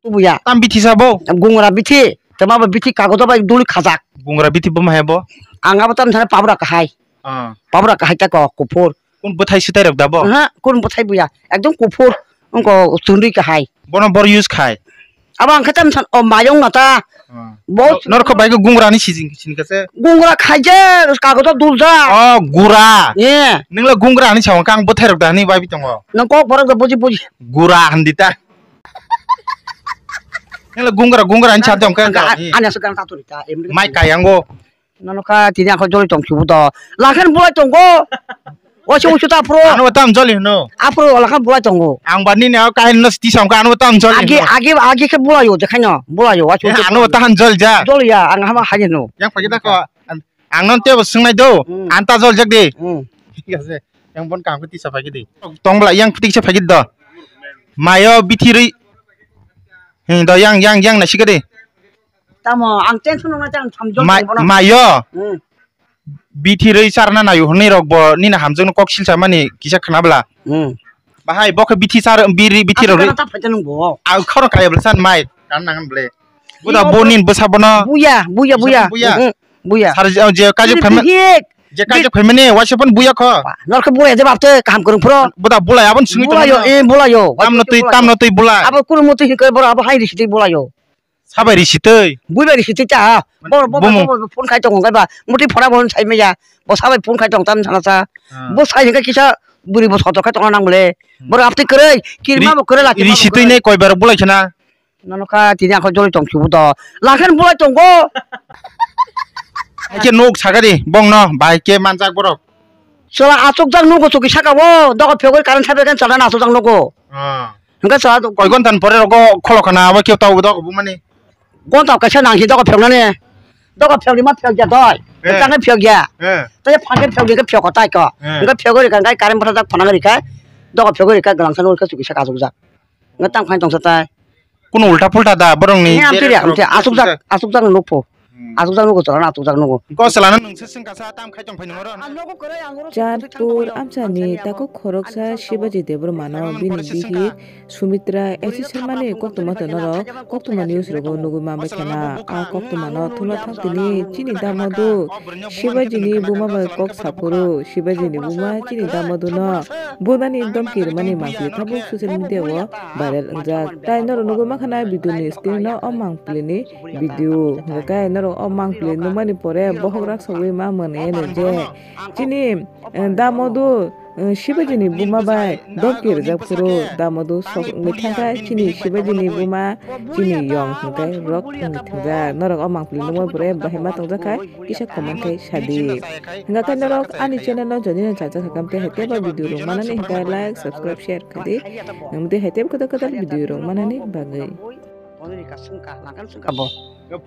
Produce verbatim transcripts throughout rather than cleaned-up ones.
Tubuya. Tam bithi sabo? Gungra bithi. Tama ba bithi kagodo bai duli khajak. Gungra bithi boma hebo? Ang abo tam thana pabra kahai. Ah. Pabra kahai ta ko kuphur. Kun bwthai swtai rok da bo? Ha, kun bwthai buya. Ekdom kuphur. Ungko chundui kahai. Bono bor use khai. Abo ang khe tam san o mayong na ta. Ah. Bo nor kho bai gungra ni sijing sini kase. Gungra khai je kagodo dulja. Oh, gura. Ye. Ningla gungra ni sawang kang bwthai rok da ni bai bitongo. Nang kok borok da buji buji. Gura handi ta. Nela gungra gungra ani chante ongka ani asuk gan taturi ta emri. Mai kayango. Nono kha tini ako joli tong chubu to. Lakhen bulai tongo. Wasu wasu ta pro. Ano tam joli no. Apro lakhen bulai tongo. Ang bani ne kain no sti songka ano tam joli. Agi agi agi khe bulayo dekhaino bulayo wasu wasu. Ano tahan jol ja. Jol ya ang hama haje no. Yang pagi ta ko. Ang non tebo swngnai do. Hmm. Anta jol jak di. Hmm. Thik ase. Yang bon kang tisa phagi di. Tong bla yang tisa phagi do. Mayo bithiri. Hin do yang yang yang na sikadi. Tamo ang tension nang tang tham jol. Mayo. Hmm. Bithiri sarna nayo hwnwi rok bo nina hamjwkno kok silsa mani kisa khna bla. Hmm. Bahai bo khe bithi sar biri bithi rok. Ata phaita nung bo. Au khoro kaya bla san mai kan nang ble. Buda bo nin bwsa bono. Buya, buya, buya. Buya. Hmm. Buya. Sar je, je kaje phaima. Bihik. Je kaje phaimani waisa pon buya kho. Nor khe buya je bapte kaham kwrwng phro. Buda bulai abon sungwi tong. Bulayo, eh, bulayo. Tamno twi, tamno twi bulai. Abo kunu muti hikhe boro abo hai risi twi bulayo. Sabai risi twi. Buibai risi twi ta. Bor bo phone khai tong kai ba. Muti phora bo sai meya. Bo sabai phone khai tong tam sana sa. Bo sai hikhe kisa buri bo soto khai tong nang bole. Boro apti kwrwi, kirma bo kwrwi la. Risi twi ne koi bar bulai khna. Nono kha tini ako joli tong chubu to. Lakhen bulai tongo. Aike nuk sagadi bongno bai ke manjak borok. Chola achukjak nugo chuki saka o dogo phegoi current sabe kan chola achukjak nugo. Ah. Hingke chola koi gontan pore rogo kholo khana abo keu tau dogo bumani. Gonta kaisa nangsi dogo phegnani. Dogo phegni ma phegya doi. Eh. Tangai phegya. Eh. Tai phage phegni ke phego tai ko. Eh. Hingke phegoi kan kai current phatajak phana rika. Dogo phegoi rika galang sanu ke chuki saka achukjak. Ngatang phain tongsa tai. Kuno ulta pulta da borokni. He, amtwi de, amtwi, asukjak, asukjak nukpho. Hmm. Asukjak nugo, chwla asukjak nugo. Ko chwlano nungse sengkasa tam khai tong phai nungoro. Chandpur amchani tako khoroksa Shibaji Debbarmano bini bihi Sumitra esi samani koktwma tonoro koktwma news rogo nugwi manbai khana. A koktwmano thumna thang tini chini damodu Shibajini buma bai kok saphuru. Shibajini buma chini damoduno bunani domki rwmani mangpili tabuk social media o viral wngjak. Tai norok nugwi mankha na video ni screen o, o mangpili ni video. Hwnkhe norok o mangpili nukmani pore bohok rak sogwi ma mwnwi hino je chini, eh, damodu, eh, Shibajini buma bai domki rwjak phuru damodu sok wngwi thangkha chini Shibajini buma chini yong hwnkhe rok wngwi thangjak. Norok o mangpili nukmani pore bahai ma tongjak kha kisa comment khai sadi. Hwnkhe norok ani channel o join no chajak kha kamte hai tebo video rok manani hwnkhe like, subscribe, share khai di. Nwng de hai tebo kwtal kwtal video rok manani bagwi.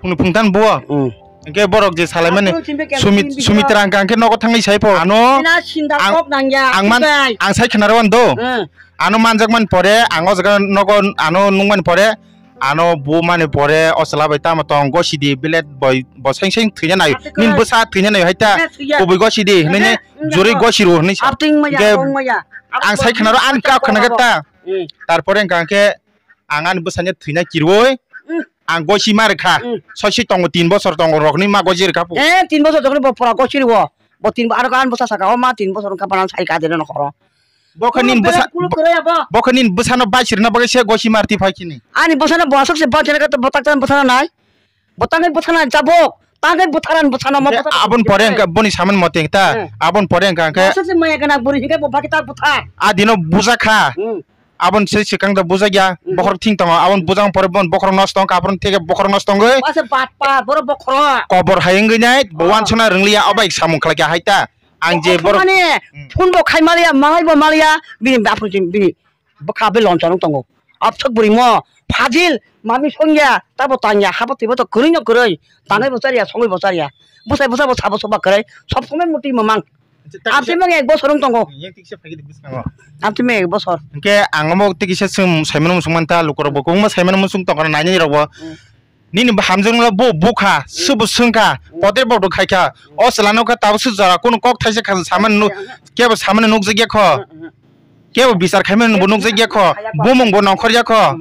Phunu phungtan bo. Hmm. Hwnkhe borok je salaimani Sumit-, Sumitra hwnkha hwnkhe nogo thangwi sai pho. Ano ang, ang man, ang sai khna rw do. Hmm. Ano manjak man pore, ang o jaga nogo ano nung man pore. Ano bo mani pore o chwla bai tamo tong gosidi bilet boi bo seng seng thwina nai. Nin bwsa thwina nai hai ta. Kubui gosidi hinwi ne juri gosiru hinwi sa. Ang sai khna rw ani kok khna ta. Hmm. Tarpore hwnkha hwnkhe ang ani bwsani thwina kirwi ang gosi ma rwkha. Hmm. Soisi tongo tin bosor tongo rokni ma gosi rwkha pu. Eh, tin bosor jokni bo pora gosi rwo. Bo tin bo aro kan bwsa saka o ma tin bosor wngkha bana sai ka deno nokhoro. Bo khe nini bwsa, bo khe nini bwsano bai sirna bagwi se gosi marti phai chini. Ani bwsano bo aswk se bai sirna khe bo tak tan bwsano nai. Bo tangwi bwsano nai jabok. Tangwi bwtharan bwsano mo. Abon pore hwnkha boni saman mote ta. Hmm. Abon pore hwnkha hwnkhe. Aswk se maya gana buri hwnkhe bo baki ta bwthar. A dino bujakha. Hmm. Abon se swkang da bujakya. Hmm. Bokhorok thing tongo. Abon bujang pore bon bokhorok nosto wngkha. Abon theke bokhorok nosto wngwi. Ase bat pa boro bokhorok. Kobor hai wngwi nai. Bo wansukna rwngliya obai samung khlaikha hai ta. Ang je borok mane phone bo khai maliya, malai bo maliya, bini baphun bini bwkha be lonchon tongo. Abthak bwrwi mo phajil mami songya, tabo tangya, habo twibo to kwrwi no kwrwi, tangai bo charya, songwi bo charya, bwsai bwsa bo sabo soba kwrwi, sob somoi muti mamang. Abse mang ek bosor wng tongo. Abse mang ek bosor. Hwnkhe ang omo tei kisa swng saimano muchung manta, lukurok bo kwbangma saimano muchung tongkha, nainai rok bo. Hmm. Nini bo hamjakno bo bukha, hmm, swbo swngkha, hmm, pote bokdo khaikha. Hmm. O chwlano khe tabukhe jora kunu kok thaisa kha samani nuk, hmm, kebo samani nukjakya kho. Hmm, hmm. Kebo bichar khaimani bo nukjak ya kho. Bumung bo nongkhor ya kho.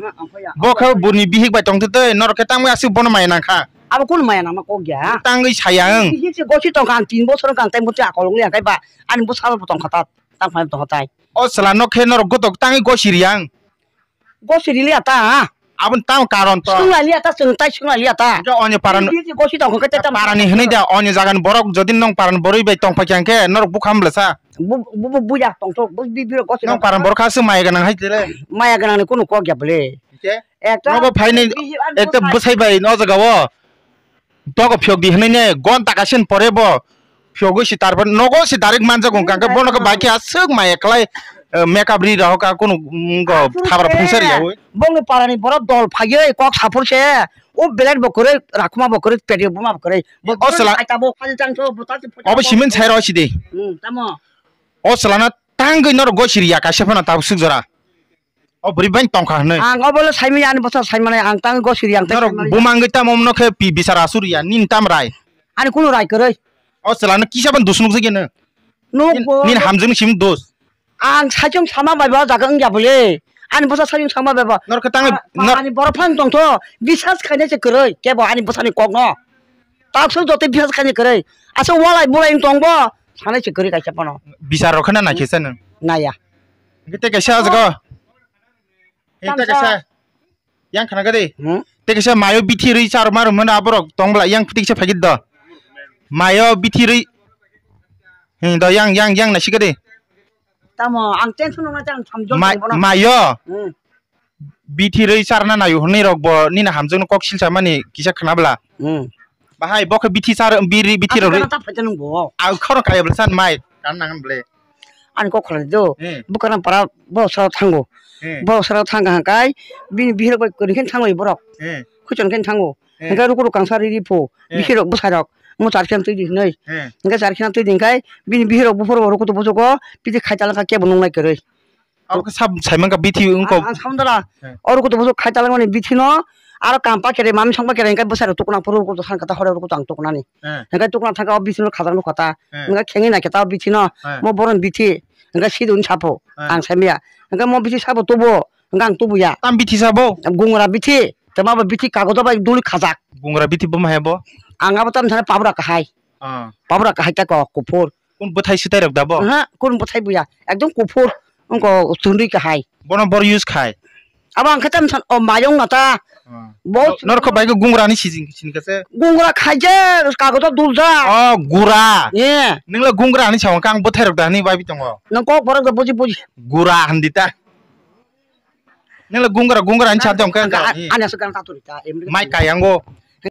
Bo khe buni bihik bai tongtwi twi norok khe tangwi aswk bono maya nangkha. Abo kunu maya nangma kok ya. Tangwi saya ang. Bihik se gosi tongkha ang tin bosor wngkha ang tei muti akol wngya khe ba ani bwsalo bo tongkha ta tang phai tongkha tai. O chwla no khe norok gotok tangwi gosi ri ang. Gosi ri liya ta. Aboni tamo karon to. Swnglai liya ta chwng tai swnglai liya ta. Hwnkhe onyo paran. Bihik se gosi tongkha khe tei tamo. Parani hwnwi da onyo jagani borok jodi nong paran borwi bai tongpha khe hwnkhe norok bukha mlesa. Bu bu bu buya tongthok bu bi biro gosi. Nong paran borok kha se maya ganang hai tele. Maya ganang ni kunu kok ya bole. Hwnkhe? Ekta nogo phaini bihik ani ekta bwsai. Bwsai bai no jaga o. Dogo phiyok di hinui ne gon taka sin pore bo. Phiyogwi si tarpor nogo si direct manjago hwnkha hwnkhe bono khe bai khe aswk maya khlai, eh, makeup ri rok kha kunu, mm, go phabra phungsa riyawi. Bongni parani borok dol phaiwi kok saphur se. O belet bo kwrwi rakhuma bo kwrwi pedio buma bo kwrwi. O chwla. Obo simin sai rw sidi. Hmm, tamo. O chwlano tangwi norok gosi riya kaisa phano tabuk swk jora. O bwrwi bai tongkha hwnwi. Ang obo le saimanya ani bwsa saimanai ang tang gosi ri ang tei norok saimanya. Bumangwi tamo no khe pi bichar asuri ya nini tam rai. Ani kunu rai kwrwi. O chwlano kisa ban dus nukjagwi no. Nuk bo. Nini hamjwkni simi dus. Ang saichung sama bai ba jaga wngya bole. Ani bwsa saichung sama bai ba. Norok khe tangwi ani borok phang tongtho bisas khainai se kwrwi kebo ani bwsani kokno. Taksuk joto bisas khainai kwrwi. Asa walai bulai wng tong bo sanai se kwrwi kaisa phano. Bichar rok kheno naikhe se nwng. Naya. Hwnkhe tei kaisa o jaga o. Hwnkhe tei kaisa. Yang khna gadi. Hmm? Tei kaisa mayo bithi rwi char marum hwnwi aborok tong bwla yang tei kaisa phaikhe do. Mayo bithi rwi. Hwng do yang yang yang naisi gadi. Tamo ang tension nang nang ang samjol. Mayo. Hmm. Bithi rwi charna nayo hwnwi rok bo nini hamjakno kok silsa mani kisa khna bwla. Hmm. Bahai bo khe bithi char biri bithi rok rwi. Ang khoro kaya bwla san mai kan nang bwle. Ani kok khlai do. Hmm. Bwkha nang para borok sara thango. Hmm. Borok sara thang kha kai bini bihirok bai kwrwi khe thango borok. Hmm. Khuchon khe thango. Hmm. Hingke ruku rok kangsa riri pho. Hmm. Bihirok bwsai rok mo char khe twi di hinwi. Hmm. Hingke char khe twi di hingkai bini bihirok buphuru rok kutu bujugo piti khai chala kha kebo nung nai kwrwi. Abo khe sab saiman kha bithi wngkha. Ang, ang samdara. Hmm. Oro kutu buso khai talangmani bithi no aro kampa kere mami songpa kere hingke bwsai rok tukuna phuru kutu san kata hore kutu ang tukunani. Hmm. Hingke tukuna thangka o bithi no khajak nukha ta. Hmm. Hingke khengwi naikhe ta o bithi no. Hmm. Mo borok ni bithi hingke sidung sapho. Hmm. Ang saimaya. Hingke mo bithi sabo tubo hingke ang tubuya. Tam bithi sabo? Gungra bithi. Tei mabo bithi kagojo bai duli khajak. Gungra bithi bo mahe bo? Ang abo tam thane pabra kahai. Ah. Pabra kahai ta ko kuphur. Kun bwthai swtai rok da bo? Aha, kun bwthai buya. Ekdom kuphur. Wngko chwngri kahai. Bono bor use khai. Abo ang khe tam san o mayung na ta. Ah. Bo norok kho bai khe gungra ni sijing sini kase. Gungra khai je kagojo dulja. Oh, gura. Ye. Ningla gungra ni sawang kang bwthai rok da ni bai bi tongo. Nang kok borok da buji buji. Gura handi ta. Nela gungra gungra ani chate ongka ani asu gan taturi ta emri. Mai kayango.